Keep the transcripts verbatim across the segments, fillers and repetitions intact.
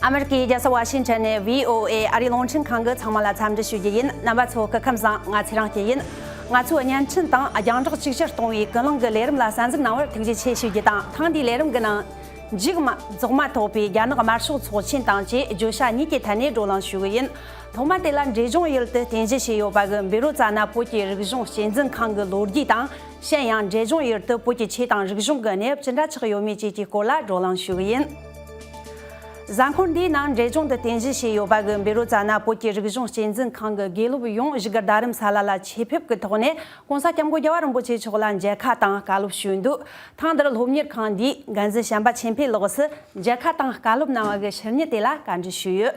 ཨ་མེ་རི་ཀའི་རྒྱལ་ས་ཝ་ཤིང་ཊོན་ནས་བྷི་ཨོ་ཨེ་ཨ་རིའི་རླུང་འཕྲིན་ཁང་གི་ཚང་མ་ལ་འཚམས་འདྲི་ཞུ་རྒྱུ་ཡིན། རྣམ་པ་ཚོ་སྐུ་ཁམས་བཟང་། ང་ཚེ་རིང་སྐྱིད་ཡིན། ང་ཚོའི་བརྙན་འཕྲིན་དང་རྒྱང་བསྒྲགས་གཅིག་གྱུར་གཏོང་བའི་ཀུན་གླེང་གི་ལས་རིམ་ལ་གསན་གཟིགས་གནང་བར་ཐུགས་རྗེ་ཆེ་ཞུ་རྒྱུ་དང་། ཐེངས་འདིའི་ལས་རིམ་གྱི་ནང་མཇུག་མ་རྫོགས་མ་ཐོགས་པའི་རྒྱ་ནག་དམར་ཤོག་ཚོགས་ཆེན་དང་བཅས་བརྗོད་བྱ་གཉིས་ཀྱི་ཐད་ནས་བགྲོ་གླེང་ཞུ་གི་ཡིན། ཐོག་མ་དེ་ལ་འབྲས་ལྗོངས་ཡུལ་དུ་རྟེན་གཞི་བྱས་ཡོད་པ་གི་བཻ་རོ་ཙ་ན་བོད་ཀྱི་རིག་གཞུང་གཅེས་འཛིན་ཁང་གི་ལོ་རྒྱུས་དང་། གཞན་ཡང་འབྲས་ལྗོངས་ཡུལ་དུ་བོད་ཀྱི་ཆོས་དང་རིག་གཞུང་གི་གནས་བབ་ཅི་འདྲ་ཆགས་ཡོད་མེད་བཅས་ཀྱི་སྐོར་ལ་བགྲོ་གླེང་ཞུ་གི་ཡིན། གཟའ་འཁོར་འདིའི་ནང་འབྲས་ལྗོངས་དུ་རྟེན་གཞི་བྱས་ཡོད་པ་གི་བཻ་རོ་ཙ་ན་བོད་ཀྱི་རིག་གཞུང་གཅེས་འཛིན་ཁང་གི་དགེ་སློབ་ཡོངས་བཞུགས་སྒར་རྡ་རམ་ས་ལ་ལ་ཆེད་ཕེབས་ཀྱི་ཐོག་ནས་༸གོང་ས་༸སྐྱབས་མགོན་རྒྱལ་བ་རིན་པོ་ཆེ་མཆོག་ལ་མཇལ་ཁ་དང་བཀའ་སློབ་ཞུས་འདུག་ཐེངས་འདིར་སློབ་གཉེར་ཁང་འདིའི་འགན་འཛིན་བྱམས་པ་ཆོས་འཕེལ་ལགས་སུ་མཇལ་ཁ་དང་བཀའ་སློབ་གནང་བ་གི་ཕྱི་ཉིན་དེ་ལ་བཀའ་འདྲི་ཞུས་ཡོད།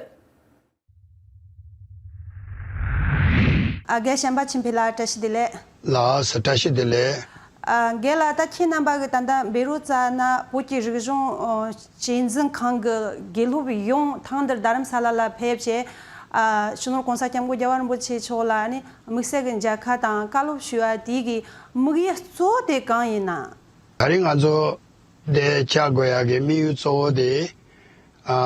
ཨ། རྒན་བྱམས་པ་ཆོས་འཕེལ་ལགས། བཀྲ་ཤིས་བདེ་ལེགས། ལགས་སོ། བཀྲ་ཤིས་བདེ་ལེགས། ཨ། རྒན་ལགས། ད་ཁྱེད་རྣམ་པ་གི་ད་ལྟ་བཻ་རོ་ཙ་ན་བོད་ཀྱི་རིག་གཞུང་གཅེས་འཛིན་ཁང་གི་དགེ་སློབ་ཡོངས་ཐེངས་འདིར་རྡ་རམ་ས་ལ་ལ་ཕེབས་བྱས། ཨ། སྤྱི་ནོར་༸གོང་ས་༸སྐྱབས་མགོན་རྒྱལ་བ་རིན་པོ་ཆེ་མཆོག་ལ་ནི་དམིགས་བསལ་གྱི་མཇལ་ཁ་དང་བཀའ་སློབ་ཞུ་བ་དེ་གི་དམིགས་ཡུལ་གཙོ་བོ་དེ་གང་ཡིན་ན། ད་རེས་ང་ཚོ་འདིར་བཅར་དགོས་ཡག་གི་དམིགས་ཡུལ་གཙོ་བོ་དེ། ཨ།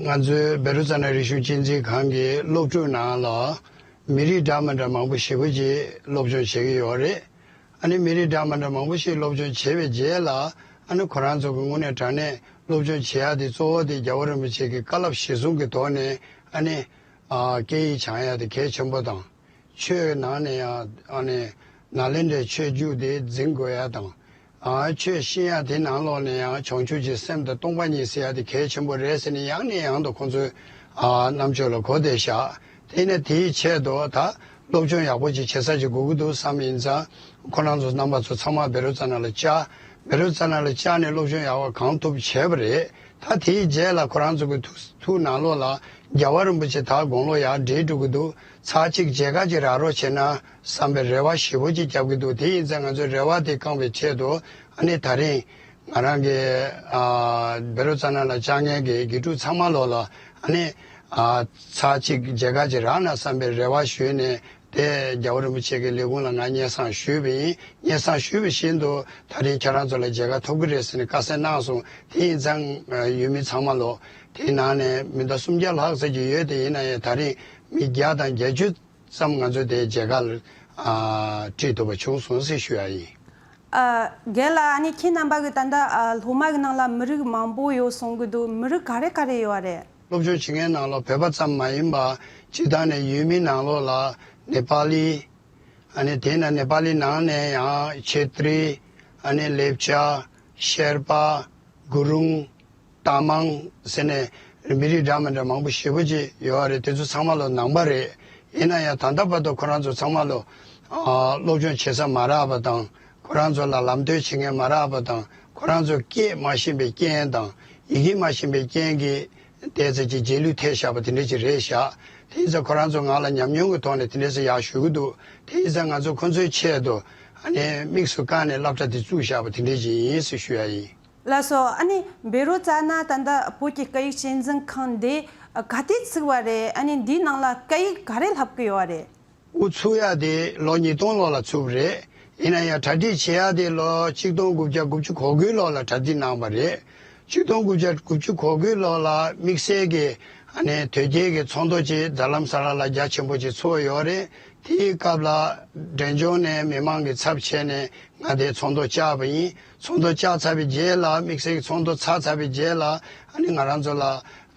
ང་ཚོའི་བཻ་རོ་ཙ་ན་རིག་གཞུང་གཅེས་འཛིན་ཁང་གི་སློབ་ཕྲུག་ནང་ལ་མི་རིགས་འདྲ་མི་འདྲ་མང་པོ་ཞེ་པོ་ཅིག་སློབ་སྦྱོང་བྱེད་ཀྱི་ཡོད་རེད། ཨ་ནི་མི་རིགས་འདྲ་མི་འདྲ་མང་པོ་ཞིག་སློབ་སྦྱོང་བྱས་པའི་རྗེས་ལ། ཨ་ནི་ཁོ་རང་ཚོ་གི་དངོས་གནས་དྲང་གནས་སློབ་སྦྱོང་བྱེད་ཡག་དེ་གཙོ་བོ་དེ་རྒྱལ་བ་རིན་པོ་ཆེ་གི་བཀའ་སློབ་གཞིར་བཟུང་གི་ཐོག་ནས། ཨ་ནི། ཨ། སྐད་ཡིག་སྦྱང་ཡག་དེ་གལ་ཆེན་པོ་དང་། ཆོས་ནང་ནས་ཡང་། ཨ་ནི། ནཱ་ལེནྡྲའི་ཆོས་བརྒྱུད་དེ་འཛིན་དགོས་ཡ་དང་། ཨ། ཆོས་ཤེས་ཡ་དེ་ནང་ལོགས་ནས་ཡང་བྱང་ཆུབ་ཀྱི་སེམས་དང་སྟོང་པ་ཉིད་ཟེར་ཡ་དེ་གལ་ཆེན་པོ་རེད་ཟེར་ནས་ཡང་ནས་ཡང་དུ་ཁོང་ཚོའི། ཨ། རྣམ་དཔྱོད་ལ་གོ་བདེ་བཞག་དེ་ནས་དེའི་ཆེད་དུ་ད་སློབ་སྦྱོང་ཡག་པོ་ཅིག་བྱེད་ས་ཅིག་དགོས་ཀྱི་འདུག་བསམ་ཡིན་ཙང་། ཁོ་རང་ཚོ་རྣམ་པ་ཚོ་ཚང་མ་བཻ་རོ་ཙ་ན་ལ་བཅར། བཻ་རོ་ཙ་ན་ལ་བཅར་ནས་སློབ་སྦྱོང་ཡག་པ་གང་ཐུབ་བྱས་པ་རེད། ད་དེའི་རྗེས་ལ་ཁོ་རང་ཚོ་གི་ཐུགས་ཐུགས་ནང་ལོགས་ལ་རྒྱལ་བ་རིན་པོ་ཆེ་ད་དགུང་ལོ་ཡར་བགྲེས་འགྲོ་གི་འདུག་ཚར་གཅིག་མཇལ་ཁ་ཅིག་རག་རོགས་བྱས་ན་བསམ་པའི་རེ་བ་ཞེ་པོ་ཅིག་བརྒྱབ་ཀྱི་འདུག་དེ་ཡིན་ཙང་ང་ཚོའི་རེ་བ་དེ་བསྐང་བའི་ཆེད་དུ། ཨ་ནི་ད་རིང་ང་རང་གི། ཨ། བཻ་རོ་ཙ་ན་ལ་བཅར་མཁན་གྱི་དགེ་ཕྲུག་ཚང་མ་ལོགས་ལ། ཨ་ནི། ཨ། ཚར་གཅིག་མཇལ་ཁ་ཅིག་རག་ན་བསམ་པའི་རེ་བ་ཞུས་ནས། དེ་རྒྱལ་བ་རིན་པོ་ཆེ་གི་ལས་ཁུངས་ལ་ང་སྙན་སེང་ཞུས་པ་ཡིན། སྙན་སེང་ཞུས་པ་བཞིན་དུ་ད་རིང་ཁྱེད་རང་ཚོ་ལ་མཇལ་ཁ་ཐོབ་ཀྱི་རེད་ཟེར་ནས་བཀའ་གསལ་གནང་སོང་། དེ་ཡིན་ཙང་ཡུལ་མི་ཚང་མ་ལོགས། དེའི་ནང་ནས་མི་ཟླ་སུམ་བརྒྱ་ལྷག་ཙམ་ཅིག་ཡོད། དེ་ཡིན་ན་ཡང་ད་རིང་མི་བརྒྱ་དང་བརྒྱད་ཅུ་ཙམ་ང་ཚོ་དེ་མཇལ་ཁ་ལ། ཨ། ཁྲིད་ཐུབ་པ་བྱུང་སོང་ཟེར་ཞུ་ཡ་ཡིན། ཨ། རྒན་ལགས། ཨ་ནི་ཁྱེད་རྣམ་པ་གི་ད་ལྟ། ཨ། སློབ་མ་གི་ནང་ལ་མི་རིགས་མང་པོ་ཡོད་གསུང་གི་འདུག་མི་རིགས་ག་རེ་ག་རེ་ཡོད་རེད། སློབ་སྦྱོང་བྱེད་མཁན་ནང་ལོགས་བོད་པ་ཙམ་མ་ཡིན་པ། སྤྱིར་བཏང་ནས་ཡུལ་མི་ནང་ལོགས་ལ་ནེ་པ་ལི། ཨ་ནི་དེ་ན་ནེ་པ་ལི་ནང་ནས་ཡང་ཆེ་ཏྲི། ཨ་ནི་ལེབ་ཅ། ཤེར་པ། གུ་རུང་། ཏ་མང་ཟེར་ནས་མི་རིགས་འདྲ་མི་འདྲ་མང་པོ་ཞེ་པོ་ཅིག་ཡོད་རེད། དེ་ཚོ་ཚང་མ་ལོ་ནང་པ་རེད། ཡིན་ན་ཡང་ད་ལྟ་བར་དུ་ཁོ་རང་ཚོ་ཚང་མ་ལོ། ཨ། སློབ་སྦྱོང་བྱེད་ས་མ་རག་པ་དང་། ཁོ་རང་ཚོ་ལ་ལམ་སྟོན་བྱེད་མཁན་མ་རག་པ་དང་། ཁོ་རང་ཚོ་སྐད་མ་ཤེས་པའི་རྐྱེན་དང་། ཡི་གེ་མ་ཤེས་པའི་རྐྱེན་གྱིས་བལྟས་ཚེ་ཅིག་རྗེས་ལུས་ཐེབས་བཞག་པ་དེ་འདྲ་ཅིག་རེད་བཞག་དེ་ཡིན་ཙང་ཁོ་རང་ཚོ་ང་ལ་ཉམས་མྱོང་གི་ཐོག་ནས་དེ་འདྲ་ཅིག་ཡག་ཞུ་གི་འདུག་དེ་ཡིན་ཙང་ང་ཚོ་ཁོ་ཚོའི་ཆེད་དུ། ཨ་ནི་དམིགས་སུ་བཀར་ནས་སློབ་གྲྭ་དེ་བཙུགས་བཞག་པ་དེ་འདྲ་ཅིག་ཡིན་ཟེར་ཞུ་ཡ་ཡིན། ལགས་སོ། ཨ་ནི་བཻ་རོ་ཙ་ན་ད་ལྟ་བོད་ཀྱི་སྐད་ཡིག་གཅེས་འཛིན་ཁང་འདི་ག་དུས་ཚུགས་པ་རེད། ཨ་ནི་འདིའི་ནང་ལ་སྐད་ཡིག་ག་རེ་བསླབ་ཀྱི་ཡོད་རེད། དབུ་ཚུགས་ཡ་དེ་ལོ་ཉིས་སྟོང་ལོ་ལ་ཚུགས་པ་རེད། ཡིན་ན་ཡང་གྲ་སྒྲིག་བྱེད་ཡ་དེ་ལོ་ཆིག་སྟོང་དགུ་བརྒྱ་དགུ་བཅུ་གོ་དགུའི་ལོ་ལ་གྲ་སྒྲིག་གནང་བ་རེད། ཆིག་སྟོང་དགུ་བརྒྱ་དགུ་བཅུ་གོ་དགུའི་ལོ་ལ་དམིགས་བསལ་གྱི། ཨ་ནི་དོལ་རྒྱལ་གྱི་ཚོགས་འདུ་ཅིག་རྡ་རམ་ས་ལ་ལ་རྒྱ་ཆེན་པོ་ཅིག་ཚོགས་ཡོད་རེད། དེའི་སྐབས་ལ་འབྲས་ལྗོངས་ནས་མི་མང་གི་ཚབ་བྱས་ནས་ང་དེ་ཚོགས་འདུ་བཅར་བ་ཡིན། ཚོགས་འདུ་བཅར་ཚར་བའི་རྗེས་ལ། དམིགས་བསལ་གྱི་ཚོགས་འདུ་ཚར་ཚར་བའི་རྗེས་ལ། ཨ་ནི་ང་རང་ཚོ་ལ་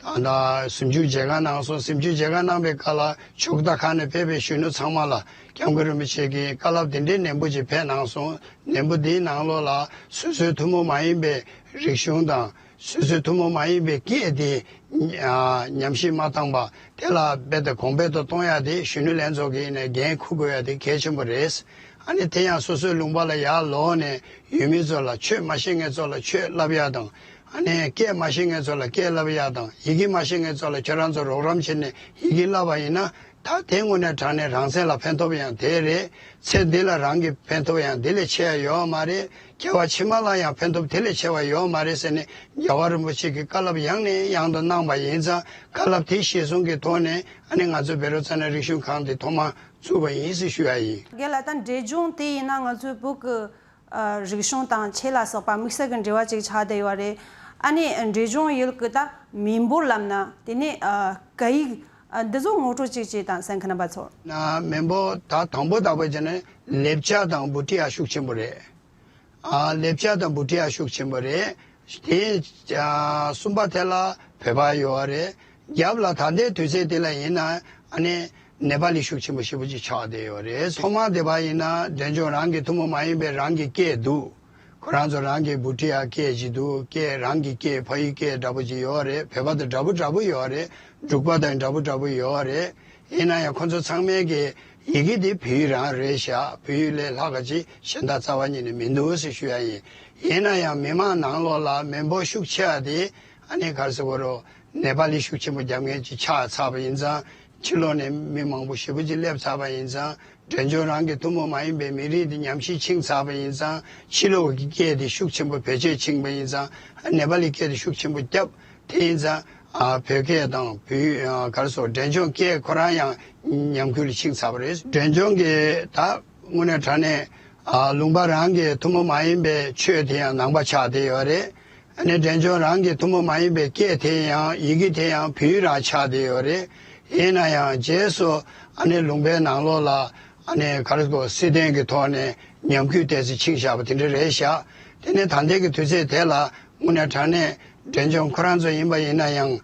ད་ཟིན་བྲིས་མཇལ་ཁ་གནང་སོང་། ཟིན་བྲིས་མཇལ་ཁ་གནང་བའི་སྐབས་ལ་ཕྱོགས་མཐའ་ཁག་ནས་ཕེབས་པའི་གཞོན་ནུ་ཚང་མ་ལ་སྐྱབས་མགོན་རིན་པོ་ཆེ་གིས་བཀའ་སློབ་དེ་འདྲའི་ནན་པོ་ཅིག་ཕེབས་གནང་སོང་། ནན་པོ་འདིའི་ནང་ལོགས་ལ་སོ་སོའི་ཐུན་མོང་མ་ཡིན་པའི་རིག་གཞུང་དང་། སོ་སོའི་ཐུན་མོང་མ་ཡིན་པའི་སྐད་དེ། ཨ། ཉམས་ཞིབ་མ་བཏང་པ་དེ་ལ་རྦད་དེ་གོང་འཕེལ་དུ་གཏོང་ཡ་དེ་གཞོན་ནུ་ལྷན་ཚོགས་ཀྱིས་ནས་འགན་འཁུར་དགོས་ཡ་དེ་གལ་ཆེན་པོ་རེད། ཨ་ནི་དེ་ཡང་སོ་སོའི་ལུང་པ་ལ་ཡར་ལོག་ནས་ཡུལ་མི་ཚོ་ལ་ཆོས་མ་ཤེས་མཁན་ཚོ་ལ་ཆོས་བསླབ་ཡ་དང་། ཨ་ནི་སྐད་མ་ཤེས་མཁན་ཚོ་ལ་སྐད་བསླབ་ཡ་དང་། ཡི་གེ་མ་ཤེས་མཁན་ཚོ་ལ་ཁྱེད་རང་ཚོ་རོགས་རམ་བྱས་ནས་ཡི་གེ་བསླབ་པ་ཡིན་ན། ད་དེ་དངོས་གནས་དྲང་གནས་རང་སེམས་ལ་ཕན་ཐོགས་ཡང་དེ་རེད། ཚེ་འདི་ལ་རང་གི་ཕན་ཐོགས་ཡང་དེ་ལས་ཆེ་བ་ཡོད་མ་རེད། སྐྱེ་བ་ཕྱི་མ་ལ་ཡང་ཕན་ཐོགས་དེ་ལས་ཆེ་བ་ཡོད་མ་རེད་ཟེར་ནས་རྒྱལ་བ་རིན་པོ་ཆེ་གིས་བཀའ་སློབ་ཡང་ནས་ཡང་དུ་གནང་བ་ཡིན་ཙང་། བཀའ་སློབ་དེ་གཞིར་བཟུང་གི་ཐོག་ནས་ཨ་ནི་ང་ཚོ་བཻ་རོ་ཙ་ན་རིག་གཞུང་ཁང་དེ་ཐོག་མར་བཙུགས་པ་ཡིན་ཟེར་ཞུ་ཡ་ཡིན། རྒན་ལགས། ད་འབྲས་ལྗོངས་དེ་ཡིན་ན་ང་ཚོའི་བོད་ཀྱི། ཨ། རིག་གཞུང་དང་ཆོས་ལ་སོགས་པ་དམིགས་བསལ་གྱི་འབྲེལ་བ་ཅིག་ཆགས་བསྡད་ཡོད་རེད། ཨ་ནི་འབྲས་ལྗོངས་ཡུལ་གྱི་ད་མི་འབོར་ལབ་ན་དེ་ནས་ཨ་སྐད་ཡིག་ཨ་འདི་ཚོ་ངོ་སྤྲོད་ཅིག་བྱེད་དང་། གསན་མཁན་རྣམ་པ་ཚོར། ན་མི་འབོར་ད་དང་པོ་དང་པོ་བྱས་ན་ལེབ་ཅ་དང་བྷུ་ཊི་ཡ་ཤུགས་ཆེན་པོ་རེད། ཨ་ལེབ་ཅ་དང་བྷུ་ཊི་ཡ་ཤུགས་ཆེན་པོ་རེད། དེ་ཨ་གསུམ་པ་དེ་ལ་བོད་པ་ཡོད་རེད། རྒྱབ་ལ་ད་ལྟའི་དུས་ཚོད་དེ་ལ་ཡིན་ན་ཨ་ནི་ནེ་པ་ལི་ཤུགས་ཆེན་པོ་ཞེ་པོ་ཅིག་ཆགས་བསྡད་ཡོད་རེད། ཐོག་མར་བསྡད་པ་ཡིན་ན་འབྲས་ལྗོངས་རང་གི་ཐུན་མོང་མ་ཡིན་པའི་རང་གི་སྐད་འདུག་ཁོ་རང་ཚོ་རང་གི་བྷུ་ཊི་ཡ་སྐད་ཅིག་འདུག་སྐད་རང་གི་སྐད་ཕ་ཡུལ་སྐད་འདྲ་པོ་ཅིག་ཡོད་རེད། བོད་པ་དང་འདྲ་པོ་འདྲ་པོ་ཡོད་རེད། འབྲུག་པ་དང་འདྲ་པོ་འདྲ་པོ་ཡོད་རེད། ཡིན་ན་ཡང་ཁོ་ཚོ་ཚང་མའི་གི་ཡི་གེ་དེ་བོད་ཡིག་རང་རེད་ཤག་བོད་ཡིག་ལས་ལྷག་ག་ཅིག་གཞན་དག་རྩ་བ་ཉིད་ནས་མི་འདུག་ཟེར་ཞུ་ཡ་ཡིན། ཡིན་ན་ཡང་མི་མང་ནང་ལོགས་ལ་མི་འབོར་ཤུགས་ཆེ་བ་དེ་ཨ་ནི་ག་རེ་ཟེར་དགོས་རེད། ནེ་པ་ལི་ཤུགས་ཆེན་པོ་རྒྱབ་མཁན་ཅིག་ཆགས་ཚར་བ་ཡིན་ཙང་། ཕྱི་ལོགས་ནས་མི་མང་པོ་ཞེ་པོ་ཅིག་སླེབས་ཚར་བ་ཡིན་ཙང་། འབྲས་ལྗོངས་རང་གི་ཐུན་མོང་མ་ཡིན་པའི་མི་རིགས་དེ་ཉམས་ཞིབ་ཕྱིན་ཚར་བ་ཡིན་ཙང་། ཕྱི་ལོགས་ཀྱི་སྐད་དེ་ཤུགས་ཆེན་པོ་བེད་སྤྱོད་ཕྱིན་པ་ཡིན་ཙང་། ནེ་པ་ལི་སྐད་དེ་ཤུགས་ཆེན་པོ་བརྒྱབ། དེ་ཡིན་ཙང་། ཨ་བོད་སྐད་དང་བོད་ཨ་ག་རེ་ཟེར། འབྲས་ལྗོངས་སྐད་ཁོ་རང་ཡང་ཉམས་རྒུད་ལ་ཕྱིན་ཚར་བ་རེད། འབྲས་ལྗོངས་ཀྱི་ད་དངོས་གནས་དྲང་གནས་ཨ་ལུང་པ་རང་གི་ཐུན་མོང་མ་ཡིན་པའི་ཆོས་དེ་ཡང་ནང་པ་ཆགས་བསྡད་ཡོད་རེད། ཨ་ནི་འབྲས་ལྗོངས་རང་གི་ཐུན་མོང་མ་ཡིན་པའི་སྐད་དེ་ཡང་ཡི་གེ་དེ་ཡང་བོད་ཡིག་རང་ཆགས་བསྡད་ཡོད་རེད། ཡིན་ན་ཡང་རྗེས་སུ་ཨ་ནི་ལུང་པའི་ནང་ལོགས་ལ་ཨ་ནི་ག་རེ་ཟེར། སྲིད་དོན་གྱི་ཐོག་ནས་ཉམས་རྒུད་ཏོག་ཙམ་ཕྱིན་བཞག་པ་དེ་འདྲ་རེད་ཤག་དེ་ནས་ད་ལྟའི་གི་དུས་ཚོད་དེ་ལ་དངོས་གནས་དྲང་གནས་འབྲས་ལྗོངས་ཁོ་རང་ཚོ་ཡིན་པ་ཡིན་ན་ཡང་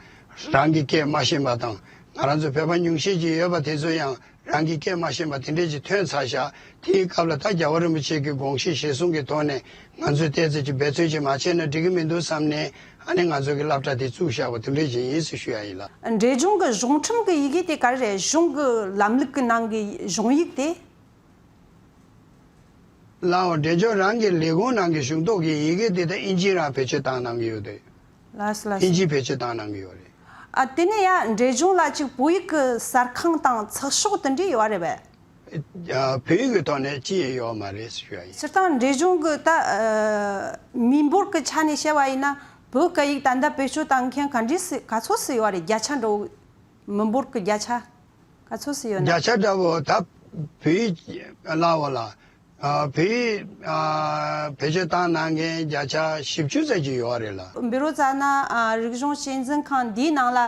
རང་གི་སྐད་མ་ཤེས་པ་དང་། ང་རང་ཚོ་བོད་པ་ཉུང་ཤས་ཅིག་ཡོད་པ་དེ་ཚོ་ཡང་རང་གི་སྐད་མ་ཤེས་པ་དེ་འདྲས་ཅིག་ཐོན་ཚར་ཤག་དེའི་སྐབས་ལ་ད་རྒྱལ་བ་རིན་པོ་ཆེ་གི་དགོངས་གཞི་གཞིར་བཟུང་གི་ཐོག་ནས་ང་ཚོས་ཏོག་ཙམ་ཅིག་འབད་བརྩོན་ཅིག་མ་བྱས་ན་འགྲིག་གི་མི་འདུག་བསམ་ནས། ཨ་ནི་ང་ཚོ་གི་སློབ་གྲྭ་དེ་བཙུགས་བཞག་པ་དེ་འདྲས་ཅིག་ཡིན་ཟེར་ཞུ་ཡ་ཡིན་ལགས། འབྲས་ལྗོངས་ཀྱི་གཞུང་ཁྲིམས་ཀྱི་ཡི་གེ་དེ་ག་རེ་རེད། གཞུང་གི་ལམ་ལུགས་ཀྱི་ནང་གི་གཞུང་ཡིག་དེ། ལགས་འོ། འབྲས་ལྗོངས་རང་གི་ལས་ཁུངས་ནང་གི་གཞུང་ཐོག་གི་ཡི་གེ་དེ་ད་ཨིན་ཇི་རང་བེད་སྤྱོད་བཏང་གནང་གི་ཡོད་དེ། ལགས་སོ་ལགས་སོ། ཨིན་ཇི་བེད་སྤྱོད་བཏང་གནང་གི་ཡོད་རེད། ཨ་དེ་ནས་ཡང་འབྲས་ལྗོངས་ལ་ཅིག་བོད་ཡིག་གི་གསར་ཁང་དང་ཚགས་ཤོག་དེ་འདྲས་ཡོད་རེད་པས། ཨ་བོད་ཡིག་གི་ཐོག་ནས་ཅི་ཡང་ཡོད་མ་རེད་ཞུ་ཡ་ཡིན། སྤྱིར་བཏང་འབྲས་ལྗོངས་ཀྱི་ད་ཨ་མི་འབོར་གྱི་ཆ་ནས་བཤད་པ་ཡིན་ན་བོད་སྐད་ཡིག་ད་ལྟ་བེད་སྤྱོད་བཏང་མཁན་ག་འདྲས་སེ་ག་ཚོད་སུ་ཡོད་རེད། བརྒྱ་ཆ་འདྲ་བོ། མི་འབོར་གྱི་བརྒྱ་ཆ་ག་ཚོད་སུ་ཡོད་ན། བརྒྱ་ཆ་འདྲ་བོ་ད་བོད་ཡིག་ལ་འོ་ལ་ཨ་བོད་ཡིག་ཨ་བེད་སྤྱོད་བཏང་གནང་མཁན་བརྒྱ་ཆ་བཞི་བཅུ་ཙམ་ཅིག་ཡོད་རེད་ལགས། བཻ་རོ་ཙ་ན་ཨ་རིག་གཞུང་གཅེས་འཛིན་ཁང་འདིའི་ནང་ལ་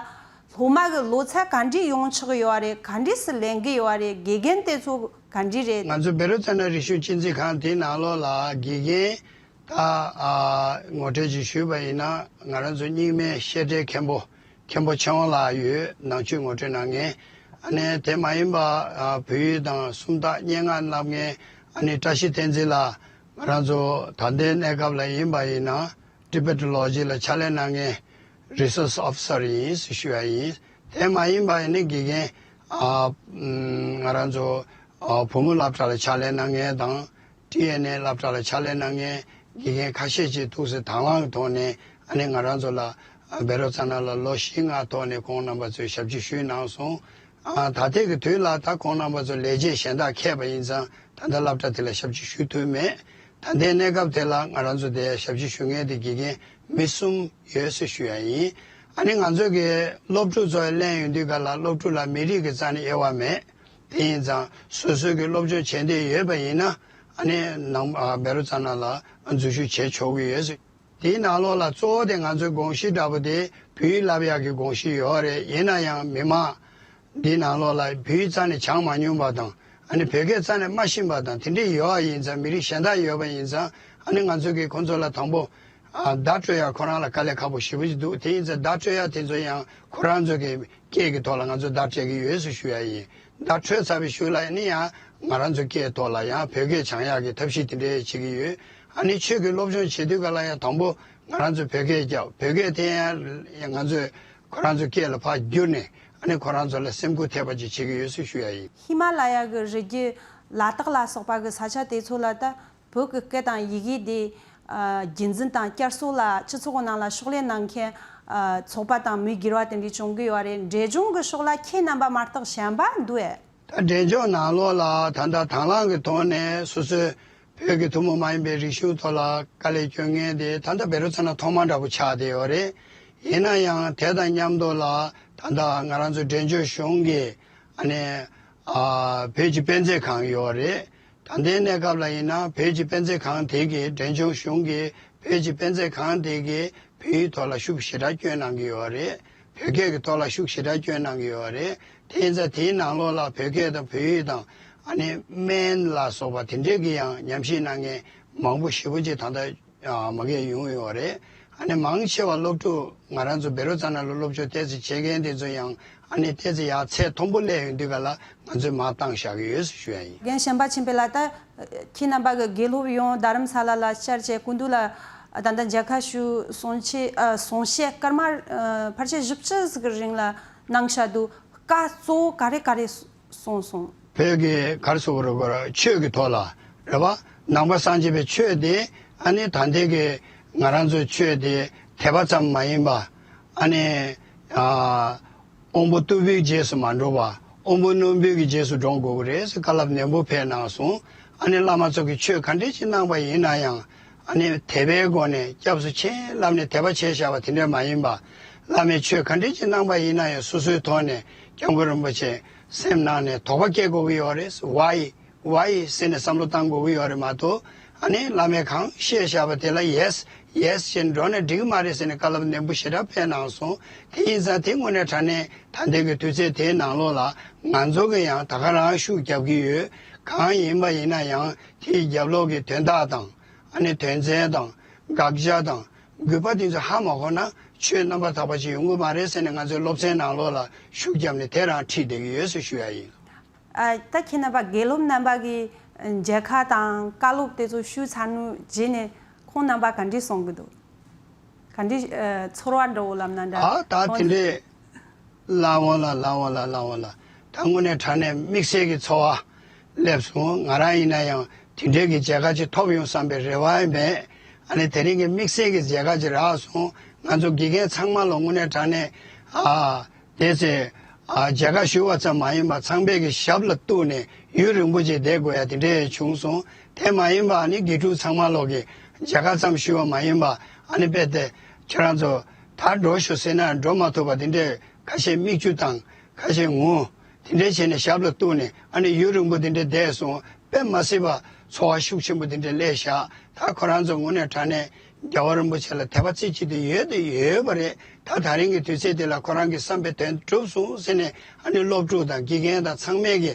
སློབ་མ་གི་ལོ་ཚད་ག་འདྲས་ཡོང་ཆོག་གི་ཡོད་རེད། ག་འདྲས་སུ་ལེན་གི་ཡོད་རེད། དགེ་རྒན་དེ་ཚོ་ག་འདྲས་རེད། ང་ཚོ་བཻ་རོ་ཙ་ན་རིག་གཞུང་གཅེས་འཛིན་ཁང་དེའི་ནང་ལོགས་ལ་དགེ་རྒན་ད་ཨ་ངོ་སྤྲོད་ཅིག་ཞུས་པ་ཡིན་ན། ང་རང་ཚོ་རྙིང་མའི་བཤད་གྲྭའི་མཁན་པོ་མཁན་པོ་ཆོས་དབང་ལགས་ཡོད། ནང་ཆོས་ངོ་སྤྲོད་གནང་མཁན། ཨ་ནི་དེ་མ་ཡིན་པ་ཨ་བོད་ཡིག་དང་སུམ་རྟགས་སྙན་ངག་བསླབ་མཁན་ཨ་ནི་བཀྲ་ཤིས་བསྟན་འཛིན་ལགས། ང་རང་ཚོ་ད་ལྟའི་གནས་སྐབས་ལ་ཡིན་པ་ཡིན་ན་Tibetlogicལ་ཕྱག་ལས་གནང་མཁན་Resource Officerཡིན་ཞུ་ཡ་ཡིན། དེ་མ་ཡིན་པ་ཡིན་ན་དགེ་རྒན་ཨ་ང་རང་ཚོ་ཨ་བུ་མོ་སློབ་གྲྭ་ལ་ཕྱག་ལས་གནང་མཁན་དང་། ཊི་ཨེན་ཨེ་སློབ་གྲྭ་ལ་ཕྱག་ལས་གནང་མཁན་དགེ་རྒན་ཁ་ཤས་ཅིག་ཐུགས་སུ་དང་བླངས་ཀྱི་ཐོག་ནས་ཨ་ནི་ང་རང་ཚོ་ལ་ཨ་བཻ་རོ་ཙ་ན་ལ་ལོ་བཞི་ལྔ་ཐོག་ནས་ཁོང་རྣམ་པ་ཚོས་ཞབས་ཕྱི་ཞུས་གནང་སོང་། ཨ་ད་ལྟའི་གི་དུས་ལ་ད་ཁོང་རྣམ་པ་ཚོ་ལས་བྱེད་གཞན་དག་འཁྱེར་བ་ཡིན་ཙང་ད་ལྟ་སློབ་གྲྭ་དེ་ལ་ཞབས་ཕྱི་ཞུ་ཐུབ་མེད། ད་ལྟའི་གནས་སྐབས་དེ་ལ་ང་རང་ཚོ་དེ་ཞབས་ཕྱི་ཞུ་མཁན་དེ་དགེ་རྒན་མི་གསུམ་ཡོད་ཟེར་ཞུ་ཡ་ཡིན། ཨ་ནི་ང་ཚོ་གི་སློབ་ཕྲུག་ཚོ་ལེན་ཡོང་དུས་ག་ལ་སློབ་ཕྲུག་ལ་མི་རིགས་ཀྱི་རྩ་ནས་དབྱེ་བ་མེད། དེ་ཡིན་ཙང་སོ་སོ་གི་སློབ་སྦྱོང་བྱེད་འདོད་ཡོད་པ་ཡིན་ན་ཨ་ནི་ནང་ཨ་བཻ་རོ་ཙ་ན་ལ་འཛུལ་ཞུགས་བྱེད་ཆོག་གི་ཡོད། དེའི་ནང་ལོགས་ལ་གཙོ་བོ་དེ་ང་ཚོའི་དགོངས་གཞི་འདྲ་པོ་དེ་བོད་ཡིག་བསླབ་ཡག་གི་དགོངས་གཞི་ཡོད་རེད། ཡིན་ན་ཡང་མི་མང་འདིའི་ནང་ལོགས་ལ་བོད་ཡིག་རྩ་ནས་སྦྱང་མ་མྱོང་པ་དང་། ཨ་ནི་བོད་སྐད་རྩ་ནས་མ་ཤེས་པ་དང་དེ་འདྲས་ཡོད་པ་ཡིན་ཙང་། མི་རིགས་གཞན་དག་ཡོད་པ་ཡིན་ཙང་། ཨ་ནི་ང་ཚོ་གིས་ཁོང་ཚོ་ལ་དང་པོ་ཨ་བརྡ་སྤྲོད་ཡག་ཁོ་རང་ལ་དཀའ་ལས་ཁག་པོ་ཞེ་པོ་ཅིག་འདུག་དེ་ཡིན་ཙང་བརྡ་སྤྲོད་ཡག་དེ་ཚོ་ཡང་ཁོ་རང་ཚོ་གི་སྐད་ཀྱི་ཐོག་ལ་ང་ཚོ་བརྡ་སྤྲད་ཀྱི་ཡོད་ཟེར་ཞུ་ཡ་ཡིན། བརྡ་འཕྲོད་ཚར་བའི་གཞུག་ལ་ནི་ཡང་ང་རང་ཚོ་སྐད་ཐོག་ལ་ཡང་བོད་སྐད་སྦྱང་ཡག་གི་ཐབས་ཤེས་དེ་འདྲ་བྱེད་ཀྱི་ཡོད། ཨ་ནི་ཆོས་ཀྱི་སློབ་སྦྱོང་བྱེད་དུས་ག་ལ་ཡང་དང་པོ་ང་རང་ཚོ་བོད་སྐད་རྒྱབ། བོད་སྐད་དེ་ཡང་ང་ཚོས་ཁོ་རང་ཚོ་སྐད་ལ་ཕར་བསྒྱུར་ནས་ཨ་ནི་ཁོ་རང་ཚོ་ལ་སེམས་འགུལ་ཐེབས་པ་ཅིག་བྱེད་ཀྱི་ཡོད་ཟེར་ཞུ་ཡ་ཡིན། ཧི་མ་ལ་ཡ་གི་རི་རྒྱུད་ལ་དྭགས་ལ་སོགས་པ་གི་ས་ཆ་དེ་ཚོ་ལ་ད་བོད་ཀྱི་སྐད་དང་ཡི་གེ་དེ་ཨ་རྒྱུན་འཛིན་དང་བསྐྱར་གསོ་ལ་སྤྱི་ཚོགས་ནང་ལ་ཕྱག་ལས་གནང་མཁན་ཨ་ཚོགས་པ་དང་མི་སྒེར་བ་དེ་འདྲས་བྱུང་གི་ཡོད་རེད། འབྲས་ལྗོངས་ཀྱི་ཕྱོགས་ལ་ཁྱེད་རྣམ་པ་མ་གཏོགས་གཞན་པ་འདུག་ཨེ། ད་འབྲས་ལྗོངས་ནང་ལོགས་ལ་ད་ལྟ་དང་བླངས་ཀྱི་ཐོག་ནས་སོ་སོའི་བོད་ཀྱི་ཐུན་མོང་མ་ཡིན་པའི་རིག་གཞུང་ཐོག་ལ་དཀའ་ལས་སྐྱོན་མཁན་དེ་ད་ལྟ་བཻ་རོ་ཙ་ན་ཐོག་མ་འདྲ་པོ་ཆགས་བསྡད་ཡོད་རེད། ཡིན་ན་ཡང་དེ་དང་མཉམ་དུ་ལ་ད་ལྟ་ང་རང་ཚོ་འབྲས་ལྗོངས་གཞུང་གི་ཨ་ནི་ཨ་བོད་ཀྱི་དཔེ་མཛོད་ཁང་ཡོད་རེད། ད་ལྟའི་གནས་སྐབས་ལ་ཡིན་ན་བོད་ཀྱི་དཔེ་མཛོད་ཁང་དེ་གིས་འབྲས་ལྗོངས་གཞུང་གི་བོད་ཀྱི་དཔེ་མཛོད་ཁང་དེ་གིས་ ཡུལ་ཐོག་ལ་ཤུགས་ཞེ་དྲག་སྐྱོན་གནང་གི་ཡོད་རེད། བོད་སྐད་ཀྱི་ཐོག་ལ་ཤུགས་ཞེ་དྲག་སྐྱོན་གནང་གི་ཡོད་རེད། དེ་ཡིན་ཙང་དེའི་ནང་ལོགས་ལ་བོད་སྐད་དང་བོད་ཡིག་དང་ཨ་ནི་སྨན་ལ་སོགས་པ་དེ་འདྲས་ཀྱི་ཡང་ཉམས་ཞིབ་གནང་མཁན་མང་པོ་ཞེ་པོ་ཅིག་ད་ལྟ་མ་གིར་ཡོང་ཡོད་རེད། ཨ་ནི་མང་ཆེ་བ་སློབ་ཕྲུག་ང་རང་ཚོ་བཻ་རོ་ཙ་ན་ལ་སློབ་སྦྱོང་ཏོག་ཙམ་བྱེད་མཁན་དེ་ཚོ་ཡང་ཨ་ནི་ཏོག་ཙམ་ཡར་ཚད་མཐོན་པོ་སླེབས་ཡོང་དུས་ག་ལ་ང་ཚོས་མར་བཏང་བཞག་གི་ཡོད་ཞུ་ཡ་ཡིན། རྒན་གཞན་པ་ཆེན་པོ་ལགས། ད་ཁྱེད་རྣམ་པ་གི་དགེ་སློབ་ཡོངས་རྡ་རམ་ས་ལ་ལ་བཅར་བྱས་སྐུ་མདུན་ལ་ད་ལྟ་མཇལ་ཁ་ཞུས་གསུང་བཤད་ཨ་གསུང་བཤད་སྐར་མ་ཨ་ཕལ་ཆེར་བཞི་བཅུ་ཟིག་གི་རིང་ལ་གནང་བཞག་འདུག་བཀའ་གཙོ་བོ་ག་རེ་ག་རེ་གསུངས་སོང་། བོད་ཀྱི་ག་རེ་ཟེར་དགོས་རེད། ཆོས་ཀྱི་ཐོག་ལ་རེད་པ། ནང་པ་སངས་རྒྱས་པའི་ཆོས་དེ་ཨ་ནི་ད་ལྟའི་གི་ང་རང་ཚོའི་ཆོས་དེ་དད་པ་ཙམ་མ་ཡིན་པ། ཨ་ནི་ཨ་དབང་པོ་རྟུལ་པོའི་རྗེས་སུ་མ་འགྲོ་བར་དབང་པོ་རྣོན་པོའི་གི་རྗེས་སུ་འགྲོ་དགོས་ཀྱི་རེད་ཟེར་བཀའ་སློབ་ནན་པོ་ཕེབས་གནང་སོང་། ཨ་ནི་བླ་མ་ཚོ་གིས་ཆོས་ག་འདྲས་ཅིག་གནང་པ་ཡིན་ན་ཡང་ཨ་ནི་དད་པའི་སྒོ་ནས་སྐྱབས་སུ་མཆི་ལབ་ནས་དད་པ་བྱས་བཞག་པ་དེ་འདྲས་མ་ཡིན་པ། བླ་མས་ཆོས་ག་འདྲས་ཅིག་གནང་པ་ཡིན་ན་ཡང་སོ་སོའི་ཐོག་ནས་སྐྱབས་མགོན་རིན་པོ་ཆེ་སེམས་ནང་ནས་དོགས་པ་སྐྱེ་དགོས་ཀྱི་ཡོད་རེད། Why? Why? ཟེར་ནས་བསམ་བློ་བཏང་དགོས་ཀྱི་ཡོད་རེད་མ་གཏོགས། ཨ་ནི་བླ་མས་གང་བཤད་བཞག་པ་དེ་ལ་Yes, Yes ཞེས་འགྲོ་ནས་འགྲིག་གི་མ་རེད་ཟེར་ནས་བཀའ་སློབ་ནན་པོ་ཞེ་དྲག་ཕེབས་གནང་སོང་། དེ་ཡིན་ཙང་དེ་དངོས་གནས་དྲང་གནས་ད་ལྟའི་གི་དུས་ཚོད་དེའི་ནང་ལོགས་ལ་ང་ཚོ་གིས་ཡང་ད་ག་རང་ཤུགས་རྒྱབ་ཀྱི་ཡོད། གང་ཡིན་པ་ཡིན་ན་ཡང་དེའི་རྒྱབ་ལོགས་ཀྱི་དོན་དག་དང་ཨ་ནི་དོན་ཚན་དང་དགག་བྱ་དང་དགོས་པ་དེ་ཚོ་ཧ་མ་གོ་ན་ཆོས་རྣམ་པར་དག་པ་ཞིག་ཡོང་གི་མ་རེད་ཟེར་ནས་ང་ཚོའི་སློབ་ཚན་ནང་ལོགས་ལ་ཤུགས་བརྒྱབ་ནས་དེ་རང་ཁྲིད་བསྡད་ཀྱི་ཡོད་ཟེར་ཞུ་ཡ་ཡིན། ཨ། ད་ཁྱེད་རྣམ་པ་དགེ་སློབ་རྣམ་པ་གི་མཇལ་ཁ་དང་བཀའ་སློབ་དེ་ཚོ་ཞུས་ཚར་ནས་རྗེས་ནས་ཁོང་རྣམ་པ་ག་འདྲས་གསུང་གི་འདུག་ག་འདྲས་ཨ་ཚོར་བ་འདྲ་བོ་ལབ་ན་འདྲ། ཨ། ད་དེ་འདྲས་ལགས་འོང་ལ་ལགས་འོང་ལ་ལགས་འོང་ལ། ད་དངོས་གནས་དྲང་གནས་དམིགས་བསལ་གྱི་ཚོར་བ་སླེབས་སོང་། ང་རང་ཡིན་ན་ཡང་དེ་འདྲས་ཀྱི་མཇལ་ཁ་ཅིག་ཐོབ་ཡོང་བསམ་པའི་རེ་བ་མེད། ཨ་ནི་དེ་རིང་གི་དམིགས་བསལ་གྱི་མཇལ་ཁ་ཅིག་རག་སོང་། ང་ཚོ་དགེ་རྒན་ཚང་མ་ལ་དངོས་གནས་དྲང་གནས་ཨ། དེ་ཚེ། ཨ། མཇལ་ཁ་ཞུ་བ་ཙམ་མ་ཡིན་པར་ཚངས་པའི་གི་ཞབས་ལ་གཏུགས་ནས་ཡུན་རིང་པོ་ཅིག་བསྡད་དགོས་ཡ་དེ་འདྲས་བྱུང་སོང་། དེ་མ་ཡིན་པ་ཨ་ནི་དགེ་ཕྲུག་ཚང་མ་ལོག་གི་མཇལ་ཁ་ཙམ་ཞུ་བ་མ་ཡིན་པ་ཨ་ནི་དཔེ་དེ་ཁྱེད་རང་ཚོ་ད་འགྲོ་ཤོག་ཟེར་ན་འགྲོ་མ་ཐུབ་པ་དེ་འདྲས་ཁ་ཤས་མིག་ཆུ་དང་ཁ་ཤས་ངུ་དེ་འདྲས་བྱས་ནས་ཞབས་ལ་གཏུགས་ནས་ཨ་ནི་ཡུན་རིང་པོ་དེ་འདྲས་བསྡད་སོང་། དཔེ་མ་སྲིད་པ་ཚོར་བ་ཤུགས་ཆེན་པོ་དེ་འདྲས་སླེབས་ཤག་ད་ཁོ་རང་ཚོ་དངོས་གནས་དྲང་གནས། རྒྱལ་བ་རིན་པོ་ཆེ་ལ་དད་པ་རྩེ་གཅིག་ཏུ་ཡོད་དེ་ཡོད་པ་རེད། ད་ད་རིང་གི་དུས་ཚོད་དེ་ལ་ཁོ་རང་གི་བསམ་པའི་དོན་གྲུབ་སོང་ཟེར་ནས་ཨ་ནི་སློབ་ཕྲུག་དང་དགེ་རྒན་དང་ཚང་མས་ཀྱི་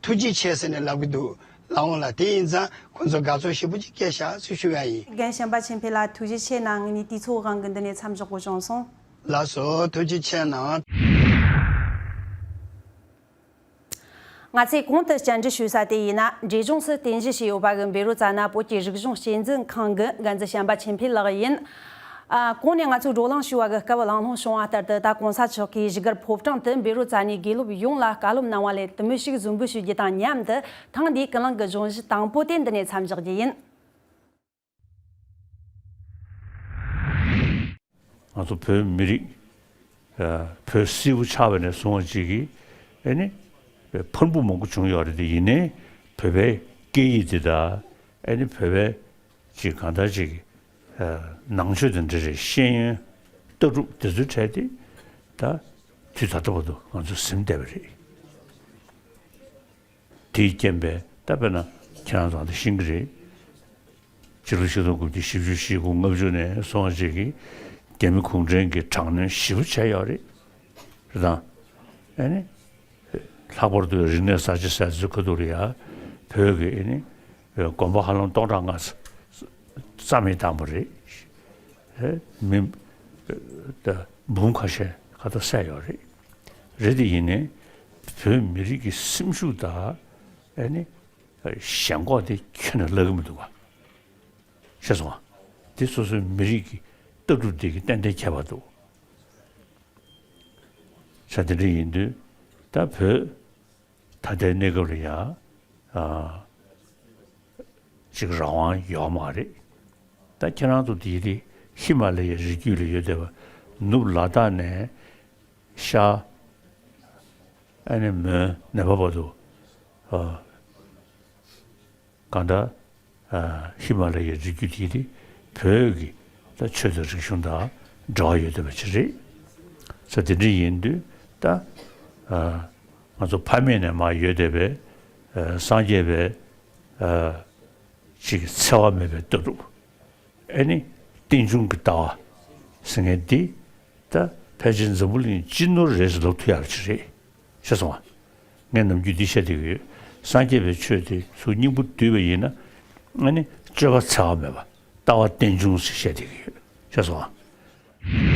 ཐུགས་རྗེ་ཆེ་ཟེར་ནས་ལབ་ཀྱི་འདུག་ལགས་འོང་ལ། དེ་ཡིན་ཙང་ཁོ་ཚོ་དགའ་ཚོར་ཞེ་པོ་ཅིག་སྐྱེས་ཤག་ཟེར་ཞུ་ཡ་ཡིན། རྒན་གཞན་པ་ཆེན་པོ་ལ་ཐུགས་རྗེ་ཆེ་གནང་། ངས་ནི་དུས་ཚོད་དབང་གིས་འདི་ནས་མཚམས་འཇོག་དགོས་བྱུང་སོང་། ལགས་སོ། ཐུགས་རྗེ་ཆེ་གནང་། ང་ཚོས་གོང་དུ་བཅར་འདྲི་ཞུས་ས་དེ་ཡིན་ན། འབྲས་ལྗོངས་སུ་རྟེན་གཞི་བྱས་ཡོད་པ་གི་བཻ་རོ་ཙ་ན་བོད་ཀྱི་རིག་གཞུང་གཅེས་འཛིན་ཁང་གི་འགན་འཛིན་བྱམས་པ་ཆོས་འཕེལ་ལགས་ཡིན། ཨ། གོང་ནས་ང་ཚོས་བགྲོ་གླེང་ཞུ་བ་གི་སྐབས་གླེང་སློང་བྱུང་བ་ལྟར་དུ། ད་གོང་ས་མཆོག་གིས་བཞུགས་སྒར་ཕོ་བྲང་དུ་བཻ་རོ་ཙ་ནའི་དགེ་སློབ་ཡོངས་ལ་བཀའ་སློབ་གནང་བ་ལས་དུ་མི་ཞིག་གཟིགས་འབུལ་ཞུ་རྒྱུ་དང་མཉམ་དུ། ཐེངས་འདིའི་ཀུན་གླེང་གི་སྦྱོང་གཞི་དང་པོ་དེ་འདི་ནས་མཚམས་འཇོག་རྒྱུ་ཡིན། ང་ཚོ་བོད་མི་རིགས། ཨ། བོད་སིལ་བུ་ཆགས་པ་ནས་བཟུང་བ་ཅིག་གིས་ཨེ་ནི་ཕུར་འབུ་མང་པོ་བྱུང་ཡོད་རེད་དེ། ཡིན་ནའི་བོད་པའི་སྐད་ཡིག་འདི་དང་ཨེ་ནི་བོད་པའི་ཅིག་གང་ལྟར་ཅིག་ཨ། ནང་ཆོས་དང་འབྲེལ་བའི་ཤེས་ཡོན་ལྟ་གྲུབ་དེ་ཚོའི་གྲས་དེ་ད་དུས་ད་ལྟ་བར་དུ་ང་ཚོ་ཟིན་བསྡད་པ་རེད། དེའི་རྐྱེན་པས་ད་དཔེར་ན་ཁྱེད་རང་ཚོ་ད་ཤེས་ཀྱི་རེད། ཕྱི་ལོ་ཆིག་སྟོང་དགུ་བརྒྱ་བཞི་བཅུ་ཞེ་དགུ་ལྔ་བཅུ་ནས་བཟུང་བ་ཅིག་གིས་རྒྱ་མི་གུང་ཁྲན་གྱིས་དྲག་གནོན་ཞེ་པོ་བྱས་ཡོད་རེད། རེད་དང་། ཨ་ནི། ལྷག་པར་དུ་རིག་གནས་གསར་བརྗེ་ཟེར་ཚུལ་ཁ་ཐུག་ལ་ཡ། བོད་ཀྱི་ཨ་ནི། དགོན་པ་ཧ་ལམ་སྟོང་ཕྲག་ལྔ་བརྩམས་མི་བཏང་བ་རེད། ཨེ། མི། ད་འབུམ་ཁ་ཤས་ཁ་ཐུག་བསད་ཡོད་རེད། རེད་དེ་ཡིན་ནའི་བོད་མི་རིགས་ཀྱི་སེམས་ཤུགས་དང་ཨ་ནི། ཞེན་ཁོག་དེ་ཁྱོན་ནས་བརླག་གི་མི་འདུག་ག་ཤེས་སོང་ང་། དེ་སོ་སོའི་མི་རིགས་ཀྱི་ལྟ་གྲུབ་དེ་གི་ཏན་ཏན་ཁྱད་པར་འདུག་ས་དེ་འདྲ་ཡིན་དུས་ད་བོད་ད་ལྟའི་གནས་སྐབས་ལ་ཡང་ཨ་ཅིག་རང་དབང་ཡོད་མ་རེད། ད་ཁྱེད་རང་ཚོ་དེ་དེ་ཧི་མ་ལ་ཡའི་རི་རྒྱུད་ལ་ཡོད་བསྡད་པ། ནུབ་ལ་དྭགས་ནས་ཤར་ཨ་ནི་མོན་ནེ་པ་བར་དུ་ཨ། གང་ལྟར། ཨ། ཧི་མ་ལ་ཡའི་རི་རྒྱུད་དེ་དེ་བོད་ཀྱི་ད་ཆོས་དང་རིག་གཞུང་དང་འབྲེལ་བ་ཡོད་བསྡད་པ་ཅིག་རེད། ས་དེ་འདྲ་ཡིན་དུས་ད། ཨ། ང་ཚོ་ཕ་མེས་ནས་མར་ཡོད་བསྡད་པའི། ཨ། སངས་རྒྱས་པའི། ཨ། ཅིག་འཚེ་བ་མེད་པའི་ལྟ་གྲུབ། ཨ་ནི་རྟེན་འབྱུང་གི་ལྟ་བ། ཟེར་མཁན་འདི་ད་ཕལ་ཆེར་འཛམ་བུ་གླིང་སྤྱི་ནོར་རེད་ཟེར་ལབ་ཐུབ་ཡག་ཅིག་རེད། ཤེས་སོང་ང་། ངས་ནམ་རྒྱུན་འདི་བཤད་བསྡད་ཀྱི་ཡོད། སངས་རྒྱས་པའི་ཆོས་དེ་ཚུར་སྙིང་པོ་བསྡུས་པ་ཡིན་ན། ཨ་ནི་སྤྱོད་པ་འཚེ་བ་མེད་པ། ལྟ་བ་རྟེན་འབྱུང་ཞེས་བཤད་བསྡད་ཀྱི་ཡོད། ཤེས་སོང་ང་།